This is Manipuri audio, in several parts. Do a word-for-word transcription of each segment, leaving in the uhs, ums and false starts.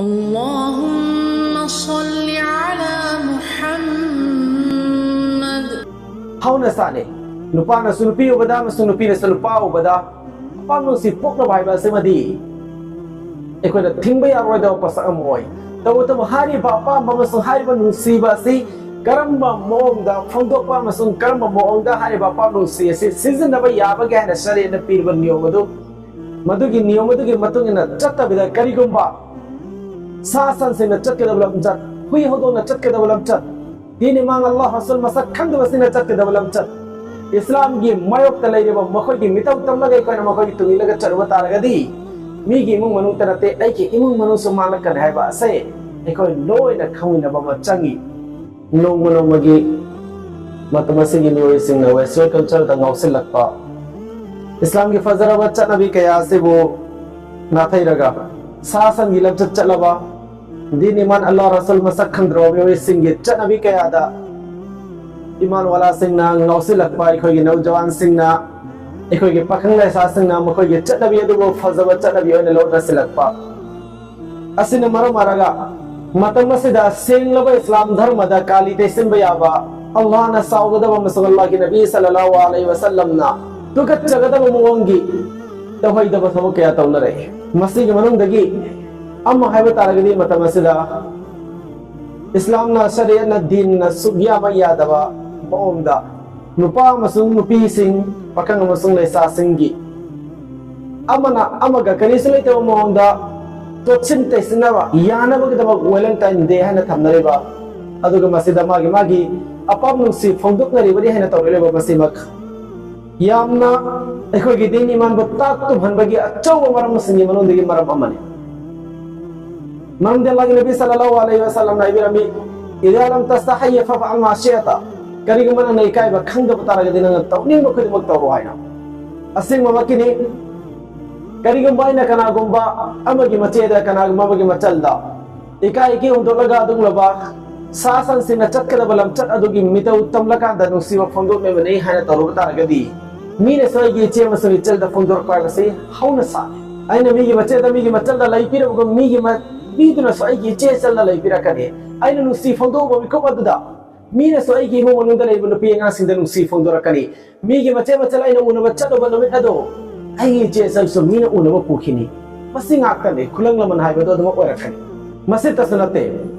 اللهم صل على محمد. ꯍꯧꯅ ꯁꯥꯅꯤ꯫ ꯅꯨꯄꯥꯅꯁꯨ ꯅꯨꯄꯤ ꯎꯕꯗ ꯑꯃꯁꯨꯡ ꯅꯨꯄꯤꯅꯁꯨ ꯅꯨꯄꯥ ꯎꯕꯗ ꯑꯄꯥꯝꯕ ꯅꯨꯡꯁꯤ ꯄꯣꯛꯅꯕ ꯍꯥꯏꯕ ꯑꯁꯤꯃꯗꯤ ꯑꯩꯈꯣꯏꯅ ꯊꯤꯡꯕ ꯌꯥꯔꯣꯏꯗꯕ ꯄꯣꯠꯁꯛ ꯑꯃ ꯑꯣꯏ꯫ ꯇꯧꯕꯇꯕꯨ ꯍꯥꯏꯔꯤꯕ ꯑꯄꯥꯝꯕ ꯑꯃꯁꯨꯡ ꯍꯥꯏꯔꯤꯕ ꯅꯨꯡꯁꯤꯕ ꯑꯁꯤ ꯀꯔꯝꯕ ꯃꯑꯣꯡꯗ ꯐꯣꯡꯗꯣꯛꯄ ꯑꯃꯁꯨꯡ ꯀꯔꯝꯕ ꯃꯑꯣꯡꯗ ꯍꯥꯏꯔꯤꯕ ꯑꯄꯥꯝꯕ ꯅꯨꯡꯁꯤ ꯑꯁꯤ ꯁꯤꯖꯤꯟꯅꯕ ꯌꯥꯕꯒꯦ ꯍꯥꯏꯅ ꯁꯔꯤꯌꯠꯅ ꯄꯤꯔꯤꯕ ꯅꯤꯌꯣꯝ ꯑꯗꯨ, ꯃꯗꯨꯒꯤ ꯅꯤꯌꯣꯝ ꯑꯗꯨꯒꯤ ꯃꯇꯨꯡ ꯏꯟꯅ ꯆꯠꯇꯕꯤꯗ, ꯀꯔꯤꯒꯨꯝꯕ ꯁꯥ ꯁꯟꯁꯤꯡꯅ ꯆꯠꯀꯗꯕ ꯂꯝꯆꯠ, ꯍꯨꯏ ꯍꯧꯗꯣꯡꯅ ꯆꯠꯀꯗꯕ ꯂꯝꯆꯠ, ꯗꯤꯟ ꯏꯃꯥꯟ, ꯑꯜꯂꯥꯍ, ꯔꯁꯨꯜ ꯃꯁꯛ ꯈꯪꯗꯕꯁꯤꯡꯅ ꯆꯠꯀꯗꯕ ꯂꯝꯆꯠ, ꯏꯁꯂꯥꯝꯒꯤ ꯃꯥꯌꯣꯛꯇ ꯂꯩꯔꯤꯕ ꯃꯈꯣꯏꯒꯤ ꯃꯤꯇꯧ ꯇꯝꯂꯒ ꯑꯩꯈꯣꯏꯅ ꯃꯈꯣꯏꯒꯤ ꯇꯨꯡ ꯏꯜꯂꯒ ꯆꯠꯂꯨꯕ ꯇꯥꯔꯒꯗꯤ, ꯃꯤꯒꯤ ꯏꯃꯨꯡ ꯃꯅꯨꯡꯇ ꯅꯠꯇꯦ, ꯑꯩꯒꯤ ꯏꯃꯨꯡ ꯃꯅꯨꯡꯁꯨ ꯃꯥꯡꯂꯛꯀꯅꯤ ꯍꯥꯏꯕ ꯑꯁꯦ ꯑꯩꯈꯣꯏ ꯂꯣꯏꯅ ꯈꯪꯃꯤꯟꯅꯕ ꯑꯃ ꯆꯪꯏ꯫ ꯅꯣꯡꯃ ꯅꯣꯡꯃꯒꯤ ꯃꯇꯝ ꯑꯁꯤꯒꯤ ꯃꯤꯑꯣꯏꯁꯤꯡꯅ ꯋꯦꯁꯇꯔꯟ ꯀꯜꯆꯔꯗ ꯉꯥꯎꯁꯤꯜꯂꯛꯄ, ꯏꯁꯂꯥꯝꯒꯤ ꯐꯖꯔꯕ ꯆꯠꯅꯕꯤ ꯀꯌꯥ ꯑꯁꯤꯕꯨ ꯅꯥꯊꯩꯔꯒ ꯁꯥ ꯁꯟꯒꯤ ꯂꯝꯆꯠ ꯆꯠꯂꯕ, ꯗꯤꯟ ꯏꯃꯥꯟ, ꯑꯜꯂꯥꯍ, ꯔꯁꯨꯜ ꯃꯁꯛ ꯈꯪꯗ꯭ꯔꯕ ꯃꯤꯑꯣꯏꯁꯤꯡꯒꯤ ꯆꯠꯅꯕꯤ ꯀꯌꯥꯗ ꯏꯃꯥꯟ ꯋꯥꯂꯥꯁꯤꯡꯅ ꯉꯥꯎꯁꯤꯜꯂꯛꯄ, ꯑꯩꯈꯣꯏꯒꯤ ꯅꯧꯖꯋꯥꯟꯁꯤꯡꯅ, ꯑꯩꯈꯣꯏꯒꯤ ꯄꯥꯈꯪ ꯂꯩꯁꯥꯁꯤꯡꯅ ꯃꯈꯣꯏꯒꯤ ꯆꯠꯅꯕꯤ ꯑꯗꯨꯕꯨ ꯐꯖꯕ ꯆꯠꯅꯕꯤ ꯑꯣꯏꯅ ꯂꯧꯅꯁꯤꯜꯂꯛꯄ ꯑꯁꯤꯅ ꯃꯔꯝ ꯑꯣꯏꯔꯒ ꯃꯇꯝ ꯑꯁꯤꯗ ꯁꯦꯡꯂꯕ ꯏꯁꯂꯥꯝ ꯙꯔꯃꯗ ꯀꯥꯂꯤ ꯇꯩꯁꯤꯟꯕ ꯌꯥꯕ, ꯑꯜꯂꯥꯍꯅ ꯁꯥꯎꯒꯗꯕ ꯑꯃꯁꯨꯡ ꯑꯜꯂꯥꯍꯒꯤ ꯅꯕꯤ ꯁꯜꯂꯜꯂꯥꯍꯨ ꯑꯂꯩꯍꯤ ꯋꯥꯁꯜꯂꯝꯅ ꯇꯨꯀꯠꯆꯒꯗꯕ ꯃꯑꯣꯡꯒꯤ ꯇꯧꯍꯩꯗꯕ ꯊꯕꯛ ꯀꯌꯥ ꯇꯧꯅꯔꯛꯏ꯫ ꯃꯁꯤꯒꯤ ꯃꯅꯨꯡꯗꯒꯤ ꯑꯃ ꯍꯥꯏꯕ ꯇꯥꯔꯒꯗꯤ, ꯃꯇꯝ ꯑꯁꯤꯗ ꯏꯁꯂꯥꯝꯅ, ꯁꯔꯤꯌꯠꯅ, ꯗꯤꯟꯅ ꯁꯨꯛꯌꯥ ꯃꯛ ꯌꯥꯗꯕ ꯃꯑꯣꯡꯗ ꯅꯨꯄꯥ ꯑꯃꯁꯨꯡ ꯅꯨꯄꯤꯁꯤꯡ, ꯄꯥꯈꯪ ꯑꯃꯁꯨꯡ ꯂꯩꯁꯥꯁꯤꯡꯒꯤ ꯑꯃꯅ ꯑꯃꯒ ꯀꯔꯤꯁꯨ ꯂꯩꯇꯕ ꯃꯑꯣꯡꯗ ꯇꯣꯠꯁꯤꯟ ꯇꯩꯁꯤꯟꯅꯕ ꯌꯥꯅꯕꯒꯤꯗꯃꯛ ꯋꯦꯂꯦꯟꯇꯥꯏꯟ ꯗꯦ ꯍꯥꯏꯅ ꯊꯝꯅꯔꯤꯕ, ꯑꯗꯨꯒ ꯃꯁꯤꯗ ꯃꯥꯒꯤ ꯃꯥꯒꯤ ꯑꯄꯥꯝ ꯅꯨꯡꯁꯤ ꯐꯣꯡꯗꯣꯛꯅꯔꯤꯕꯅꯤ ꯍꯥꯏꯅ ꯇꯧꯅꯔꯤꯕ, ꯃꯁꯤꯃꯛ ꯌꯥꯝꯅ ꯑꯩꯈꯣꯏꯒꯤ ꯗꯤꯟ ꯏꯃꯥꯟꯕꯨ ꯇꯥꯛ ꯇꯨꯝꯍꯟꯕꯒꯤ ꯑꯆꯧꯕ ꯃꯔꯝꯁꯤꯡꯒꯤ ꯃꯅꯨꯡꯗꯒꯤ ꯃꯔꯝ ꯑꯃꯅꯤ꯫ ꯃꯔꯝꯗꯤ ꯑꯜꯂꯥꯍꯒꯤ ꯅꯕꯤ ꯁꯜꯂꯜꯂꯥꯍꯨ ꯑꯂꯩꯍꯤ ꯋꯥꯁꯜꯂꯝꯅ ꯍꯥꯏꯕꯤꯔꯝꯃꯤ, "ꯏꯗꯥ ꯂꯝ ꯇꯁꯇꯥꯍꯌꯤ ꯐꯐꯑꯜ ꯃꯥ ꯁꯤꯑꯇ", ꯀꯔꯤꯒꯨꯝꯕ ꯅꯪꯅ ꯏꯀꯥꯏꯕ ꯈꯪꯗꯕ ꯇꯥꯔꯒꯗꯤ ꯅꯪꯅ ꯇꯧꯅꯤꯡꯕ ꯈꯨꯗꯤꯡꯃꯛ ꯇꯧꯔꯣ ꯍꯥꯏꯅ꯫ ꯑꯁꯦꯡꯕꯃꯛꯀꯤꯅꯤ, ꯀꯔꯤꯒꯨꯝꯕ ꯑꯩꯅ ꯀꯅꯥꯒꯨꯝꯕ ꯑꯃꯒꯤ ꯃꯆꯦꯗ, ꯀꯅꯥꯒꯨꯝꯕ ꯑꯃꯒꯤ ꯃꯆꯜꯗ ꯏꯀꯥꯏ ꯏꯀꯤ ꯍꯨꯟꯗꯣꯛꯂꯒ ꯑꯗꯨꯒꯨꯝꯂꯕ ꯁꯥ ꯁꯟꯁꯤꯡꯅ ꯆꯠꯀꯗꯕ ꯂꯝꯆꯠ ꯑꯗꯨꯒꯤ ꯃꯤꯇꯧ ꯇꯝꯂꯀꯥꯟꯗ ꯅꯨꯡꯁꯤꯕ ꯐꯣꯡꯗꯣꯛꯂꯤꯕꯅꯤ ꯍꯥꯏꯅ ꯇꯧꯔꯨꯕ ꯇꯥꯔꯒꯗꯤ, ꯃꯤꯅꯁꯨ ꯑꯩꯒꯤ ꯏꯆꯦ ꯑꯃꯁꯨꯡ ꯏꯆꯜꯗ ꯐꯣꯡꯗꯣꯔꯛꯄ ꯍꯥꯏꯕꯁꯤ ꯍꯧꯅ ꯁꯥꯅꯤ꯫ ꯑꯩꯅ ꯃꯤꯒꯤ ꯃꯆꯦꯗ, ꯃꯤꯒꯤ ꯃꯆꯜꯗ ꯂꯩ ꯄꯤꯔꯕꯒꯨꯝ, ꯃꯤꯒꯤ ꯃ-, ꯅꯨꯄꯤꯗꯨꯅꯁꯨ ꯑꯩꯒꯤ ꯏꯆꯦ ꯏꯆꯜꯗ ꯂꯩꯕꯤꯔꯛꯀꯅꯤ꯫ ꯑꯩꯅ ꯅꯨꯡꯁꯤ ꯐꯣꯡꯗꯣꯛꯎꯕ ꯃꯤꯀꯨꯞ ꯑꯗꯨꯗ ꯃꯤꯅꯁꯨ ꯑꯩꯒꯤ ꯏꯃꯨꯡ ꯃꯅꯨꯡꯗ ꯂꯩꯕ ꯅꯨꯄꯤ ꯑꯉꯥꯡꯁꯤꯡꯗ ꯅꯨꯡꯁꯤ ꯐꯣꯡꯗꯣꯔꯛꯀꯅꯤ꯫ ꯃꯤꯒꯤ ꯃꯆꯦꯠ ꯃꯆꯦꯠ ꯑꯩꯅ ꯎꯅꯕ ꯆꯠꯂꯨꯕ ꯅꯨꯃꯤꯠ ꯑꯗꯣ ꯑꯩꯒꯤ ꯏꯆꯦ ꯏꯆꯜꯁꯨ ꯃꯤꯅ ꯎꯅꯕ ꯄꯨꯈꯤꯅꯤ꯫ ꯃꯁꯤ ꯉꯥꯛꯇꯅꯤ, ꯈꯨꯂꯪ ꯂꯃꯟ ꯍꯥꯏꯕꯗꯣ ꯑꯗꯨꯃꯛ ꯑꯣꯏꯔꯛꯀꯅꯤ꯫ ꯃꯁꯤꯇꯁꯨ ꯅꯠꯇꯦ,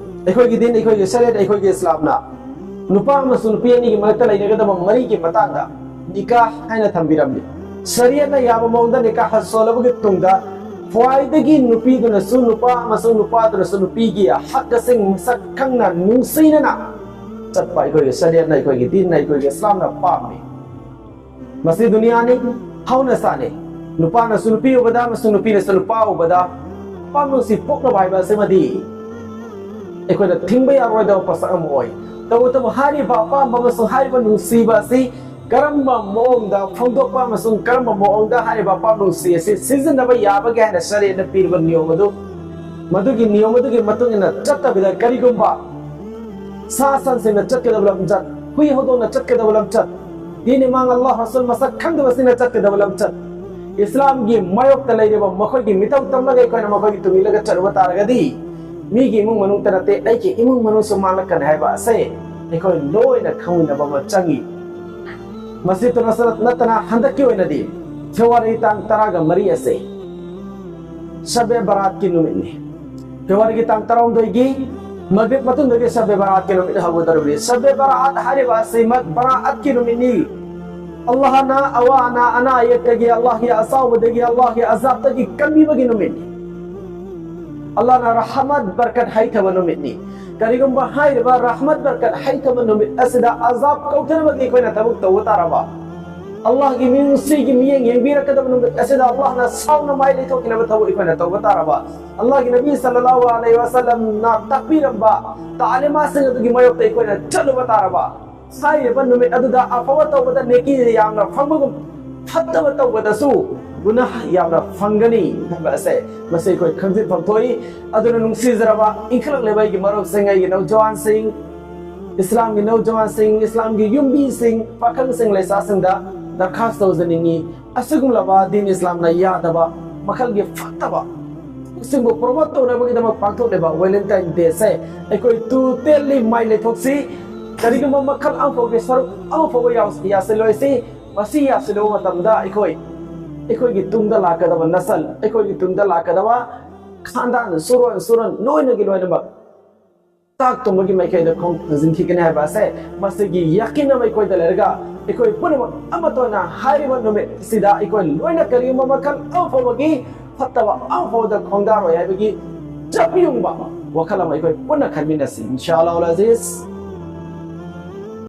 ꯑꯩꯈꯣꯏꯒꯤ ꯗꯤꯟ, ꯑꯩꯈꯣꯏꯒꯤ ꯁꯔꯤꯌꯠ, ꯑꯩꯈꯣꯏꯒꯤ ꯏꯁꯂꯥꯝꯅ ꯅꯨꯄꯥ ꯑꯃꯁꯨꯡ ꯅꯨꯄꯤ ꯑꯅꯤꯒꯤ ꯃꯔꯛꯇ ꯂꯩꯅꯒꯗꯕ ꯃꯔꯤꯒꯤ ꯃꯇꯥꯡꯗ ꯅꯤꯀꯥꯍ ꯍꯥꯏꯅ ꯊꯝꯕꯤꯔꯝꯃꯤ꯫ ꯁꯔꯤꯌꯠꯅ ꯌꯥꯕ ꯃꯑꯣꯡꯗ ꯅꯤꯀꯥꯍ ꯁꯣꯜꯂꯕꯒꯤ ꯇꯨꯡꯗ ꯈ꯭ꯋꯥꯏꯗꯒꯤ ꯅꯨꯄꯤꯗꯨꯅꯁꯨ ꯅꯨꯄꯥ ꯑꯃꯁꯨꯡ ꯅꯨꯄꯥꯗꯨꯅꯁꯨ ꯅꯨꯄꯤꯒꯤ ꯍꯛ ꯑꯁꯤ ꯃꯁꯛ ꯈꯪꯅ ꯅꯨꯡꯁꯤꯅꯅ ꯆꯠꯄ ꯑꯩꯈꯣꯏꯒꯤ ꯁꯔꯤꯌꯠꯅ, ꯑꯩꯈꯣꯏꯒꯤ ꯗꯤꯟꯅ, ꯑꯩꯈꯣꯏꯒꯤ ꯏꯁꯂꯥꯝꯅ ꯄꯥꯝꯃꯤ꯫ ꯃꯁꯤ ꯗꯨꯅꯤꯌꯥꯅꯤ, ꯍꯧꯅꯁꯥꯅꯤ꯫ ꯅꯨꯄꯥꯅꯁꯨ ꯅꯨꯄꯤ ꯎꯕꯗ ꯑꯃꯁꯨꯡ ꯅꯨꯄꯤꯅꯁꯨ ꯅꯨꯄꯥ ꯎꯕꯗ ꯑꯄꯥꯝꯕꯁꯤ ꯄꯣꯛꯅꯕ ꯍꯥꯏꯕ ꯑꯁꯤꯃꯗꯤ ꯑꯩꯈꯣꯏꯅ ꯊꯤꯡꯕ ꯌꯥꯔꯣꯏꯗꯕ ꯄꯣꯠꯁꯛ ꯑꯃ ꯑꯣꯏ꯫ ꯇꯧꯕꯇꯕꯨ ꯍꯥꯏꯔꯤꯕ ꯑꯄꯥꯝꯕ ꯑꯃꯁꯨꯡ ꯍꯥꯏꯔꯤꯕ ꯅꯨꯡꯁꯤꯕ ꯑꯁꯤ ꯀꯔꯝꯕ ꯃꯑꯣꯡꯗ ꯐꯣꯡꯗꯣꯛꯄ ꯑꯃꯁꯨꯡ ꯀꯔꯝꯕ ꯃꯑꯣꯡꯗ ꯍꯥꯏꯔꯤꯕ ꯑꯄꯥꯝꯕ ꯅꯨꯡꯁꯤ ꯑꯁꯤ ꯁꯤꯖꯤꯟꯅꯕ ꯌꯥꯕꯒꯦ ꯍꯥꯏꯅ ꯁꯔꯤꯌꯠꯅ ꯄꯤꯔꯤꯕ ꯅꯤꯌꯣꯝ ꯑꯗꯨ, ꯃꯗꯨꯒꯤ ꯅꯤꯌꯣꯝ ꯑꯗꯨꯒꯤ ꯃꯇꯨꯡ ꯏꯟꯅ ꯆꯠꯇꯕꯤꯗ ꯀꯔꯤꯒꯨꯝꯕ ꯁꯥ ꯁꯟꯁꯤꯡꯅ ꯆꯠꯀꯗꯕ ꯂꯝꯆꯠ, ꯍꯨꯏ ꯍꯧꯗꯣꯡꯅ ꯆꯠꯀꯗꯕ ꯂꯝꯆꯠ, ꯗꯤꯟ ꯏꯃꯥꯡ ꯑꯜꯂꯥꯍ ꯔꯁꯨꯜ ꯃꯁꯛ ꯈꯪꯗꯕꯁꯤꯡꯅ ꯆꯠꯀꯗꯕ ꯂꯝꯆꯠ, ꯏꯁꯂꯥꯝꯒꯤ ꯃꯥꯌꯣꯛꯇ ꯂꯩꯔꯤꯕ ꯃꯈꯣꯏꯒꯤ ꯃꯤꯇꯧ ꯇꯝꯂꯒ ꯑꯩꯈꯣꯏꯅ ꯃꯈꯣꯏꯒꯤ ꯇꯨꯡ ꯏꯜꯂꯒ ꯆꯠꯂꯨꯕ ꯇꯥꯔꯒꯗꯤ ꯃꯤꯒꯤ ꯏꯃꯨꯡ ꯃꯅꯨꯡꯇ ꯅꯠꯇꯦ, ꯑꯩꯒꯤ ꯏꯃꯨꯡ ꯃꯅꯨꯡꯁꯨ ꯃꯥꯡꯂꯛꯀꯅꯤ ꯍꯥꯏꯕ ꯑꯁꯦ ꯑꯩꯈꯣꯏ ꯂꯣꯏꯅ ꯈꯪꯃꯤꯟꯅꯕ ꯑꯃ ꯆꯪꯏ꯫ ꯃꯁꯤꯇ ꯅꯠꯇꯅ ꯍꯟꯗꯛꯀꯤ ꯑꯣꯏꯅꯗꯤ ꯐꯦꯕ꯭ꯔꯨꯋꯥꯔꯤ ꯇꯥꯡ ꯇꯔꯥꯒ ꯃꯔꯤ ꯑꯁꯦ ꯁꯕꯦ ꯕꯔꯥꯠꯀꯤ ꯅꯨꯃꯤꯠꯅꯤ꯫ ꯐꯦꯕ꯭ꯔꯨꯋꯥꯔꯤꯒꯤ ꯇꯥꯡ ꯇꯔꯥꯍꯨꯝꯗꯣꯏꯒꯤ ꯃꯒ꯭ꯔꯤꯕ ꯃꯇꯨꯡꯗꯒꯤ ꯁꯕꯦ ꯕꯔꯥꯠꯀꯤ ꯅꯨꯃꯤꯠ ꯍꯧꯒꯗꯧꯔꯤꯕꯅꯤ꯫ ꯁꯕꯦ ꯕꯔꯥꯠ ꯍꯥꯏꯔꯤꯕ ꯑꯁꯤ ꯃ-, ꯕꯔꯥꯑꯠꯀꯤ ꯅꯨꯃꯤꯠꯅꯤ꯫ ꯑꯜꯂꯥꯍꯅ ꯑꯋꯥ ꯑꯅꯥ, ꯑꯅꯥ ꯑꯌꯦꯛꯇꯒꯤ, ꯑꯜꯂꯥꯍꯒꯤ ꯑꯁꯥꯎꯕꯗꯒꯤ, ꯑꯜꯂꯥꯍꯒꯤ ꯑꯖꯥꯕꯇꯒꯤ ꯀꯟꯕꯤꯕꯒꯤ ꯅꯨꯃꯤꯠꯅꯤ꯫ ꯑꯜꯂꯥꯍꯅ ꯔꯍꯃꯠ ꯕꯔꯀꯠ ꯍꯩꯊꯕ ꯅꯨꯃꯤꯠꯅꯤ꯫ ꯀꯔꯤꯒꯨꯝꯕ ꯍꯥꯏꯔꯤꯕ ꯔꯍꯃꯠ ꯕꯔꯀꯠ ꯍꯩꯊꯕ ꯅꯨꯃꯤꯠ ꯑꯁꯤꯗ ꯑꯖꯥꯕ ꯀꯧꯊꯅꯕꯒꯤ ꯑꯩꯈꯣꯏꯅ ꯊꯕꯛ ꯇꯧꯕ ꯇꯥꯔꯕ, ꯑꯜꯂꯥꯍꯒꯤ ꯃꯤꯅꯨꯡꯁꯤꯒꯤ ꯃꯤꯠꯌꯦꯡ ꯌꯦꯡꯕꯤꯔꯛꯀꯗꯕ ꯅꯨꯃꯤꯠ ꯑꯁꯤꯗ ꯑꯜꯂꯥꯍꯅ ꯁꯥꯎꯅ ꯃꯥꯏ ꯂꯩꯊꯣꯛꯈꯤꯅꯕ ꯊꯕꯛ ꯑꯩꯈꯣꯏꯅ ꯇꯧꯕ ꯇꯥꯔꯕ, ꯑꯜꯂꯥꯍꯒꯤ ꯅꯕꯤ ꯁꯜꯂꯜꯂꯥꯍꯨ ꯑꯂꯩꯍꯤ ꯋꯥꯁꯜꯂꯝꯅ ꯇꯥꯛꯄꯤꯔꯝꯕ ꯇꯥꯂꯤꯃꯥꯠꯁꯤꯡ ꯑꯗꯨꯒꯤ ꯃꯥꯌꯣꯛꯇ ꯑꯩꯈꯣꯏꯅ ꯆꯠꯂꯨꯕ ꯇꯥꯔꯕ, ꯍꯥꯏꯔꯤꯕ ꯅꯨꯃꯤꯠ ꯑꯗꯨꯗ ꯑꯐꯕ ꯇꯧꯕꯗ ꯅꯦꯀꯤ ꯌꯥꯝꯅ ꯐꯪꯕꯒꯨꯝ, ꯐꯠꯇꯕ ꯇꯧꯕꯗꯁꯨ ꯒꯨꯅꯥꯍ ꯌꯥꯝꯅ ꯐꯪꯒꯅꯤ ꯍꯥꯏꯕ ꯑꯁꯦ ꯃꯁꯤ ꯑꯩꯈꯣꯏ ꯈꯪꯖꯤꯟꯐꯝ ꯊꯣꯛꯏ꯫ ꯑꯗꯨꯅ ꯅꯨꯡꯁꯤꯖꯔꯕ ꯏꯟꯈꯠꯂꯛꯂꯤꯕ ꯑꯩꯒꯤ ꯃꯔꯨꯞꯁꯤꯡ, ꯑꯩꯒꯤ ꯅꯧꯖꯋꯥꯟꯁꯤꯡ, ꯏꯁꯂꯥꯝꯒꯤ ꯅꯧꯖꯋꯥꯟꯁꯤꯡ, ꯏꯁꯂꯥꯝꯒꯤ ꯌꯨꯝꯕꯤꯁꯤꯡ, ꯄꯥꯈꯪꯁꯤꯡ, ꯂꯩꯁꯥꯁꯤꯡꯗ ꯗꯔꯈꯥꯁ ꯇꯧꯖꯅꯤꯡꯏ꯫ ꯑꯁꯤꯒꯨꯝꯂꯕ ꯗꯤꯟ ꯏꯁꯂꯥꯝꯅ ꯌꯥꯗꯕ ꯃꯈꯜꯒꯤ ꯐꯠꯇꯕ ꯁꯤꯡꯕꯨ ꯄ꯭ꯔꯣꯃꯣꯠ ꯇꯧꯅꯕꯒꯤꯗꯃꯛ ꯄꯥꯡꯊꯣꯛꯂꯤꯕ ꯋꯦꯂꯦꯟꯇꯥꯏꯟ ꯗꯦꯁꯦ ꯑꯩꯈꯣꯏ ꯇꯨ ꯇꯦꯟꯂꯤ ꯃꯥꯏ ꯂꯩꯊꯣꯛꯁꯤ꯫ ꯀꯔꯤꯒꯨꯝꯕ ꯃꯈꯜ ꯑꯃꯐꯥꯎꯒꯤ ꯁꯔꯨꯛ ꯑꯃꯐꯥꯎꯕ ꯌꯥꯎ- ꯌꯥꯁꯤꯜꯂꯣꯏꯁꯤ꯫ ꯃꯁꯤ ꯌꯥꯁꯤꯜꯂꯨꯕ ꯃꯇꯝꯗ ꯑꯩꯈꯣꯏ ꯑꯩꯈꯣꯏꯒꯤ ꯇꯨꯡꯗ ꯂꯥꯛꯀꯗꯕ ꯅꯁꯜ, ꯑꯩꯈꯣꯏꯒꯤ ꯇꯨꯡꯗ ꯂꯥꯛꯀꯗꯕ ꯈꯥꯟꯗꯥꯟ, ꯁꯨꯔꯣꯟ ꯁꯨꯔꯣꯟ ꯂꯣꯏꯅꯒꯤ ꯂꯣꯏꯅꯃꯛ ꯆꯥꯛ ꯇꯨꯝꯕꯒꯤ ꯃꯥꯏꯀꯩꯗ ꯈꯣꯡ ꯊꯥꯡꯖꯤꯟꯈꯤꯒꯅꯤ ꯍꯥꯏꯕ ꯑꯁꯦ ꯃꯁꯤꯒꯤ ꯌꯥꯈꯤꯟ ꯑꯃ ꯑꯩꯈꯣꯏꯗ ꯂꯩꯔꯒ ꯑꯩꯈꯣꯏ ꯄꯨꯝꯅꯃꯛ ꯑꯃꯠꯇ ꯑꯣꯏꯅ ꯍꯥꯏꯔꯤꯕ ꯅꯨꯃꯤꯠ ꯑꯁꯤꯗ ꯑꯩꯈꯣꯏ ꯂꯣꯏꯅ ꯀꯔꯤꯒꯨꯝꯕ ꯃꯈꯜ ꯑꯃꯐꯥꯎꯕꯒꯤ ꯐꯠꯇꯕ ꯑꯃꯐꯥꯎꯗ ꯈꯣꯡꯗꯥꯔꯣꯏ ꯍꯥꯏꯕꯒꯤ ꯆꯞ ꯌꯨꯡꯕ ꯋꯥꯈꯜ ꯑꯃ ꯑꯩꯈꯣꯏ ꯄꯨꯟꯅ ꯈꯟꯃꯤꯟꯅꯁꯤ꯫ ꯏꯟꯁꯥ ꯑꯜꯂꯥꯍꯨꯜ ꯑꯖꯤꯖ꯫